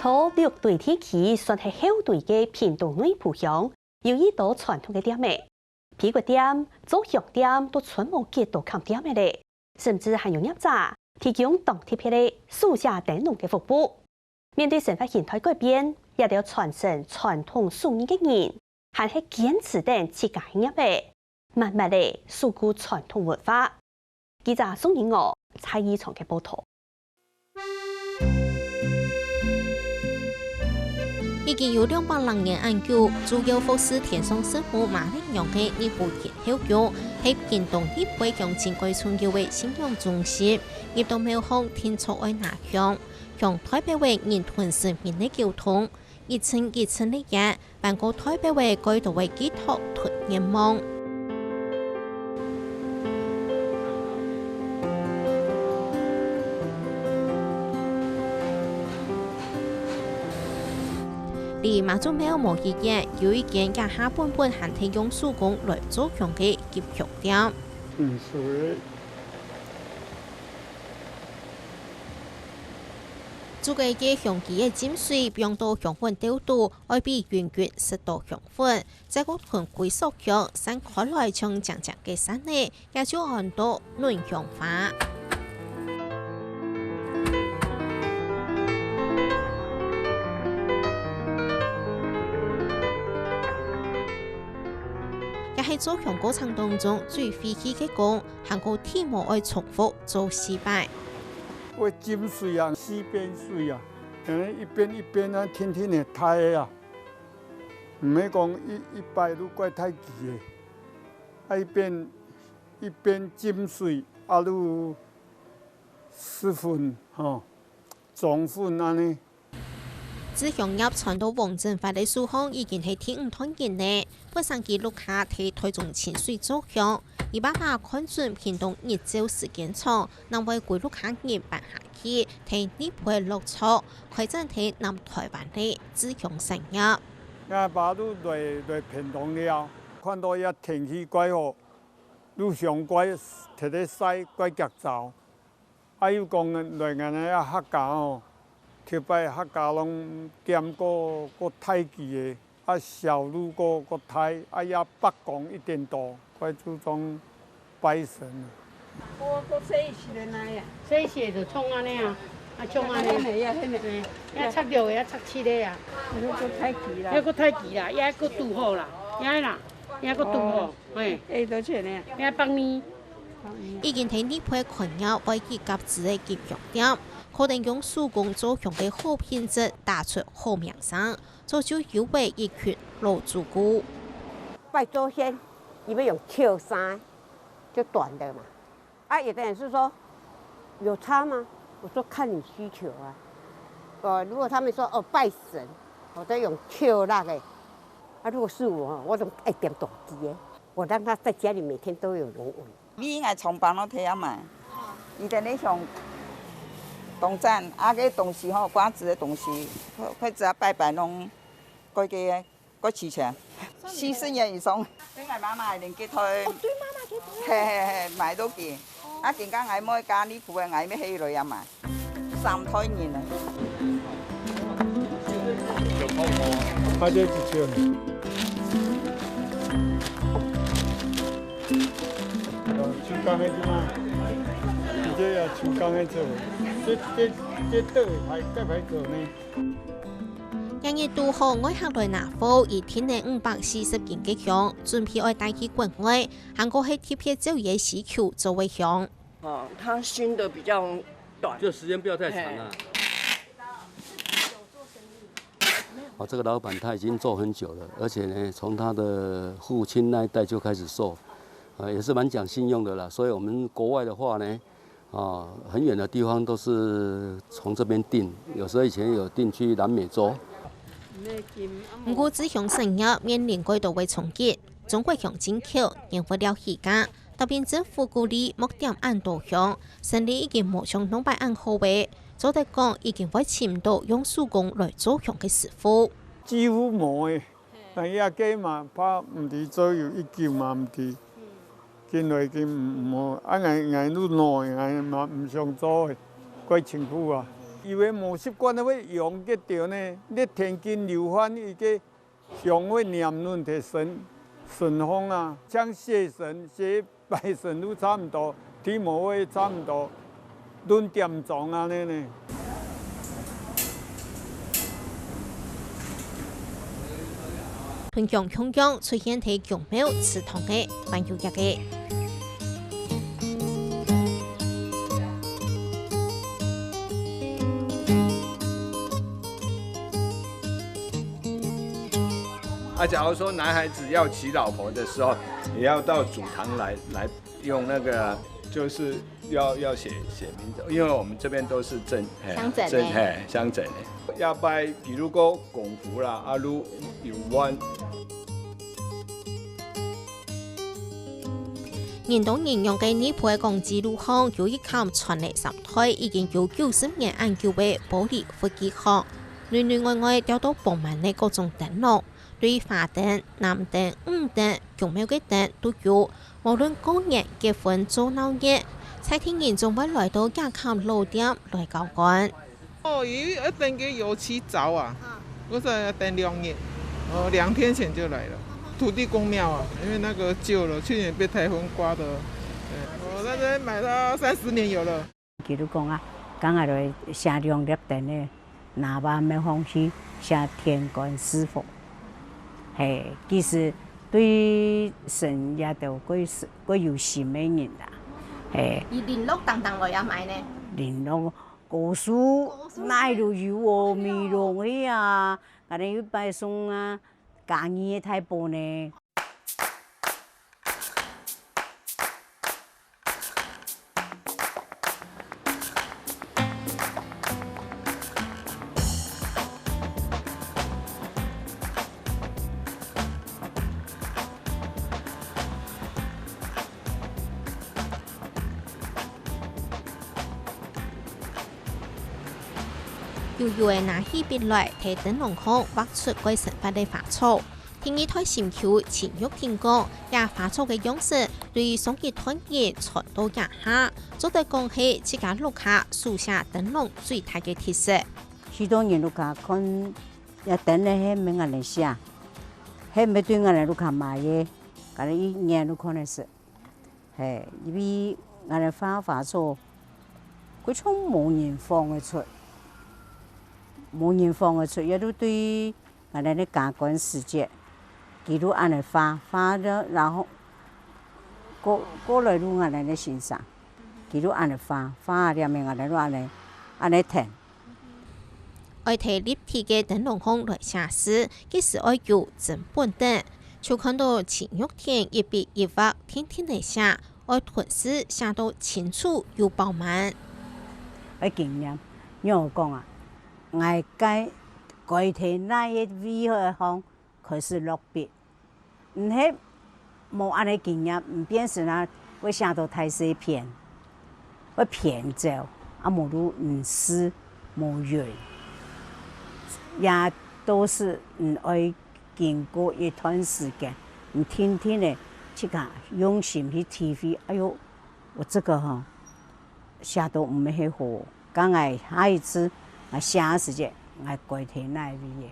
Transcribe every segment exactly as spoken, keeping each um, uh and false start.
在六堆地區算係後堆个屏東內埔鄉，有一兜傳統个店仔。皮骨店、做香店都賰無幾多間店仔咧，甚至還有業者提供當特別个手寫燈籠个服務。面對生活形態改變，這兜傳承傳統手藝个人，還係堅持等自家个業仔，慢慢仔守護傳統文化。記者宋英娥、蔡依松个報導。 已經有兩百零年恁久，主要服侍天上聖母、瑪利娘个日埔天后宮，係屏東日埔鄉親蓋重要个信仰中心。入到廟項，定著愛拿香，香代表个人同神明个溝通，一寸一寸个圓， 還過代表个蓋多个寄託同願望。離媽祖廟無幾遠，有一間這下本本還在用手工來做香个金香店。嗯，所以 做个个香枝个浸水，放到香粉兜肚，愛分雲雲食到香粉，再過同歸束香，散開來像靚靚个扇仔，也就安到暖香花。 也係做香過程當中最費氣个工，還過地毛愛重複做四擺。會浸水啊，四遍水啊，可能一遍一遍啊，天天會大个啊，毋係講一一擺就蓋大支个，啊一遍一遍浸水啊就施粉吼，裝粉安呢。 製香業傳到黃振發个手項已經係第五代人了。本身佢屋下在台中清水做香，佢爸爸看準屏東日照時間長，正會歸屋下人搬下去，在日埔落腳，開展在南台灣个製香產業。𠊎爸都來來屏東了，看到這天氣蓋好，就香蓋，直直曬蓋遽燥。 啊又講來𠊎等這客家吼，頭擺客家攏店過過大支个，啊銷路過過大，啊也伯公一點多，蓋注重拜神。過過細一息个哪樣？細一息就像安呢啊，啊像安呢，嘿，也切六个，也切七个啊。你過大支啦，也過大支啦，也過拄好啦，也啦，也過拄好。 嘿，幾多錢呢？也百二。已經在日埔開業會幾甲子个金香店，可能用手工做香个好品質打出好名聲，造就有个一群老主顧。拜祖先，你們用挑衫，就短的嘛。啊，有的人是說有差嗎？我說看你需求啊。呃，如果他們說哦拜神，我都用挑那個。啊，如果是我，我都愛點大支个。 我讓他在家裡每天都有人聞。你應該從板路提啊嘛，一定咧想當讚啊个東西吼，瓜子个東西，筷子啊、擺盤攏，該个該齊全，四十年以上。對𠊎媽媽个年紀代，哦，對媽媽个年紀。嘿嘿嘿，買到佢。啊，今下𠊎妹家裡附近，𠊎妹起來啊嘛。 三代人啊。啊，這一尺呢？哦，手工个對嗎？你這也手工个做，這這這倒歹，蓋歹做呢。今日拄好外客來拿貨，佢訂了五百四十斤个香，準備愛帶去國外，還過係特別照佢个需求做个香。 哦，它熏得比較短。就時間不要太長啊。嘿。哦，這個老闆他已經做很久了，而且呢，從他的父親那一代就開始做，呃，也是蠻講信用的啦。所以我們國外的話呢，啊，很遠的地方都是從這邊訂，有時候以前有訂去南美洲。毋過，製香產業面臨蓋多个衝擊，中國香進口，原物料起價， 特別政府鼓勵莫點恁多香，生理已經無像頭擺恁好咧，做得講已經會尋毋到用手工來做香个師傅。幾乎無欸，但也該嘛，怕毋知做有一久嘛毋知。緊來緊無，啊，𠊎𠊎都老欸，𠊎嘛毋想做欸，怪辛苦啊。有个無習慣个會用个著呢，你天經流汗，一个像會黏軟个身，身項啊，像洗身，洗擺身都差毋多，剃毛會差毋多，兩點鐘啊呢呢。 同樣共樣出現在宮廟祠堂个還有一个。啊，假如說男孩子要娶老婆的時候，也要到祖堂來，來用那個，就是要，要寫，寫名字，因為我們這邊都是正，嘿，鄉鎮的。正，嘿，鄉鎮的。要拜，比如講公夫啦，啊，如有冤。人當人仰个內埔个公祭路項，有一崁傳了三代，已經有九十年恁久个玻璃佛具行，內內外外吊到放滿了各種燈籠。 對花燈、南燈、女燈、宮廟个燈都有，無論過年、結婚做鬧熱，在地人總會來到這崁老店來交關。哦，也要等个油漆燥啊，我說要等兩日，哦，兩天前就來了。土地公廟啊，因為那個舊了，去年被颱風刮的，對，我在這邊買到三十年有了。 佢就講啊，講啊來寫兩粒燈个，拿把咩放去寫天官賜福。嘿，其實對神也都過，過有心个人啦。嘿。佢零落當當來也買呢？零落，高手，高手哪都有哦，美容去啊，可能有擺送啊，嘉義个大寶呢。 有有个拿起筆來，在燈籠項畫出蓋生活个花草。第二代心臼陳玉婷講，這花草个樣式對上一代人傳到這下，做得講係自家屋下手寫燈籠最大个特色。許多人屋下看，這燈呢係毋係𠊎等寫，係毋係對𠊎等屋下買个，可能一年都看得識。 嘿，因為𠊎等畫花草，佢像無人仿个出，無人仿个出，也就對𠊎等个加官時節，佢就恁呢畫，畫了，然後過，過來就𠊎等个先生，佢就恁呢畫，畫了面𠊎等就恁呢，恁呢跈。 愛在立體个燈籠項來寫字，即使愛有真本等，就看到陳玉婷一筆一畫定定來寫，愛吞字寫到清楚又飽滿。愛經驗，仰般講啊？𠊎該該在哪一位个項 開始落筆。毋係無恁呢經驗，毋變成啊，會寫到大細篇，會偏走，啊無就毋實、無勻。也都係你愛經過一段時間，你定定个自家用心去體會，哎喲，我這個吼， 寫到毋係好，該𠊎下一次𠊎寫个時節，𠊎該在哪位个？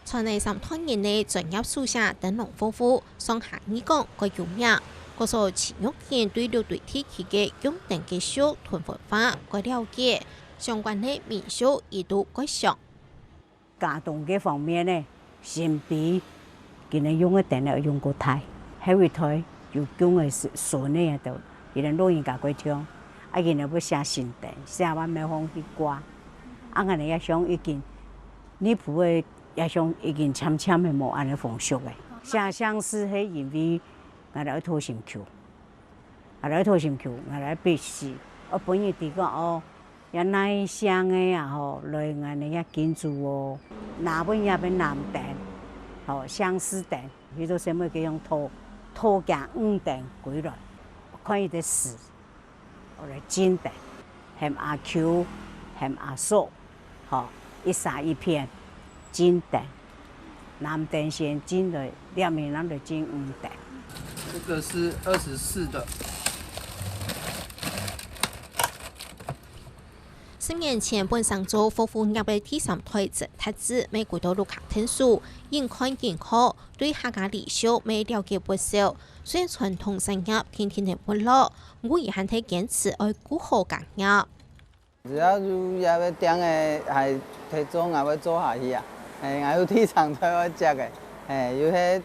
傳了三代人个專業手寫燈籠夫婦，上下二講蓋有名。故所陳玉婷對六堆地區个用燈个習俗同文化蓋了解，相關个民俗佢都蓋詳。 家當个方面呢，先輩佢等用个燈呢用較大，後一代有降个孫仔啊都，佢等老人家蓋暢，啊佢等會寫新燈，寫完無放去掛，啊𠊎等也像已經，內埔个也像已經漸漸个無恁呢風俗个。寫姓氏係因為𠊎等愛討心臼，𠊎等愛討心臼，𠊎等愛筆試，愛分人知講哦， 這哪一姓个啊吼，來𠊎等這敬祖哦，拿分這片南燈，吼，姓氏燈，佢就先愛佢用討，討厥女燈歸來，看佢个字，來敬燈，喊阿舅，喊阿叔，吼，一儕一片，敬燈。 南燈先敬來，兩面南來敬女燈。這個是二十四的。十年前，本成做服務業个第三代曾達志，乜歸到屋下𢯭手，緊看緊學，對客家禮俗乜了解不少。雖然傳統產業定定仔沒落，毋過佢還係堅持愛顧好家業。只要有這個店仔還在做，𠊎會做下去啊！欸，𠊎有地產都愛接个，欸，有係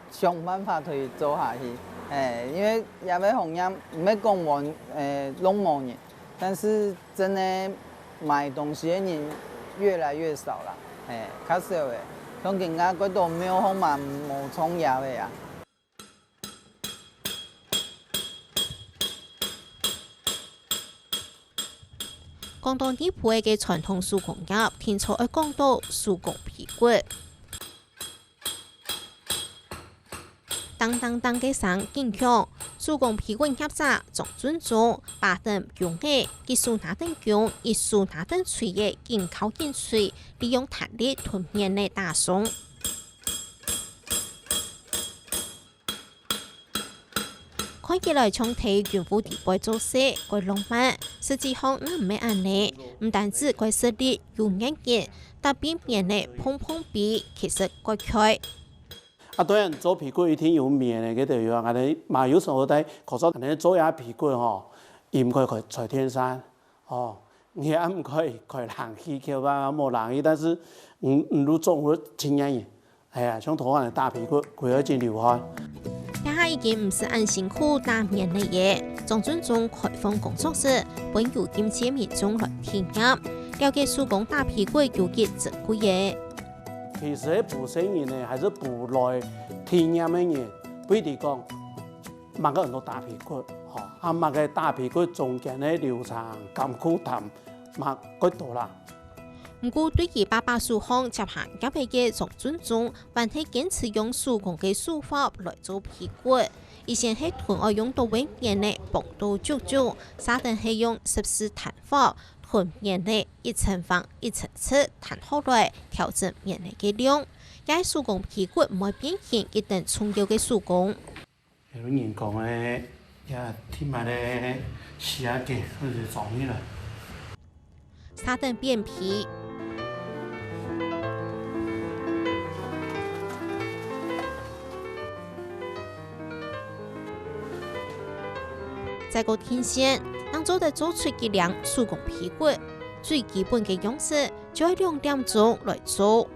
想辦法可以做下去。欸，因為這個行業毋係講無，欸，攏無人， 但是真个買東西个人越來越少啦，嘿，較少了。像今下蓋多廟方嘛無創業个啊。講到內埔个傳統手工業，定著愛講到手工皮骨。 噹噹噹个聲緊響，手工皮骨業者張俊忠，揹等弓仔，一手拿等弓，一手拿等錘仔，緊敲緊錘，利用彈力同棉仔打鬆。看起來像在雲霧底背做事，蓋浪漫，實際上哪毋係恁呢，毋單止蓋食力，又硬頸，搭變棉仔碰碰皮，其實蓋𤸁。 啊，當然做皮骨一定有棉个，該就有啊。𠊎等嘛有時候在考察，恁呢做這皮骨吼，佢毋會開吹電扇，吼，你也毋會開冷氣，佢啊無冷氣，但是，嗯，嗯，你總會盡熱个。哎呀，像頭下个打皮骨，佢會盡流汗。這下已經毋使恁辛苦打棉仔了，張俊忠開放工作室，分有興趣民眾來體驗，了解手工打皮骨有幾珍貴个。 其實係後生人呢，還係後來體驗个人，不一定講麼个安到打皮骨，吼，啊麼个打皮骨中間个流程、甘苦談，嘛蓋多啦。毋過對於爸爸手項接下業个張俊忠，還係堅持用手工个手法來做皮骨。以前係同愛用到个棉仔，繃到足足，續等係用十四攤法， 同棉仔一層橫一層直攤好來，調整棉仔个量。這手工皮骨毋會變形，一等重要个手工。有人講个，也聽嘛咧，時下个，或者早起來。續等變皮。 再過定線，正做得做出一領手工皮骨。最基本个樣式，就愛兩點鐘來做。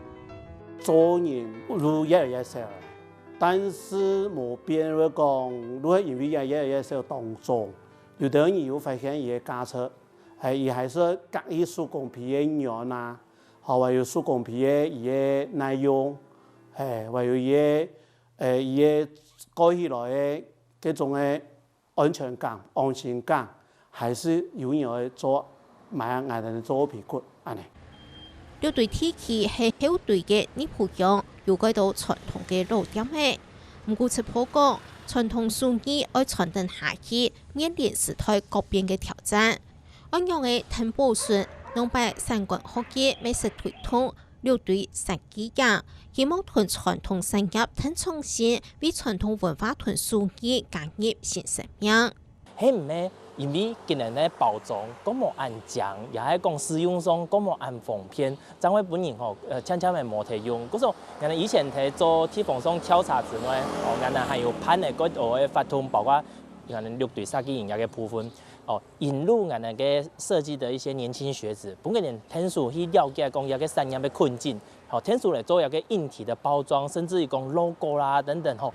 做人愈來愈少，但是無變，會講，愈係因為也愈來愈少當中，有兜人有發現佢个價值，係，佢還係隔離手工皮个軟啊，吼，還有手工皮个佢个耐用，係，還有佢个，誒，佢个蓋起來个該種个 安全感、安心感，還係有人愛做，買𠊎等做皮骨恁呢。六堆地區係後堆个內埔鄉，有蓋多傳統个老店仔。毋過直播講，傳統手藝愛傳承下去，面臨時代各變个挑戰。愛仰仔跈保存，兩擺產官學藝乜識推動， 六堆設計獎，希望同傳統產業跈創新，為傳統文化同手藝加入新生命。係毋係因為今年个包裝講無恁靚，也係講使用上講無恁方便，正會分人吼，呃，漸漸个無在用。故所，𠊎等以前在做地方上調查之外，哦，𠊎等還有辦个各个活動，包括𠊎等六堆設計營業个部分，哦，引入𠊎等个設計的一些年輕學子，分佢等𢯭手去了解講這个產業个困境， 吼，𢯭手來做一個硬體的包裝，甚至於講logo啦等等吼。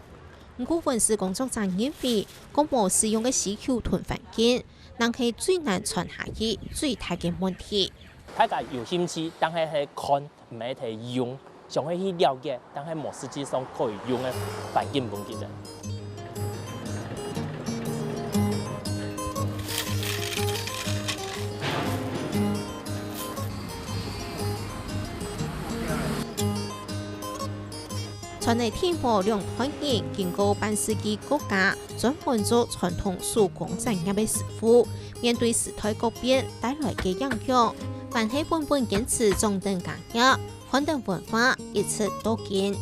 毋過文史工作者認為，講無使用个需求同環境，正係最難傳下去最大个問題。大家有興趣，但係係看，毋係去用，想愛去了解，但係無實際上可以用个環境分佢等。 傳个天保兩代人經過半世紀，國家專門做傳統手工產業个師傅，面對時代改變帶來个影響，還係本本堅持掌等家業，傳承文化一直到今。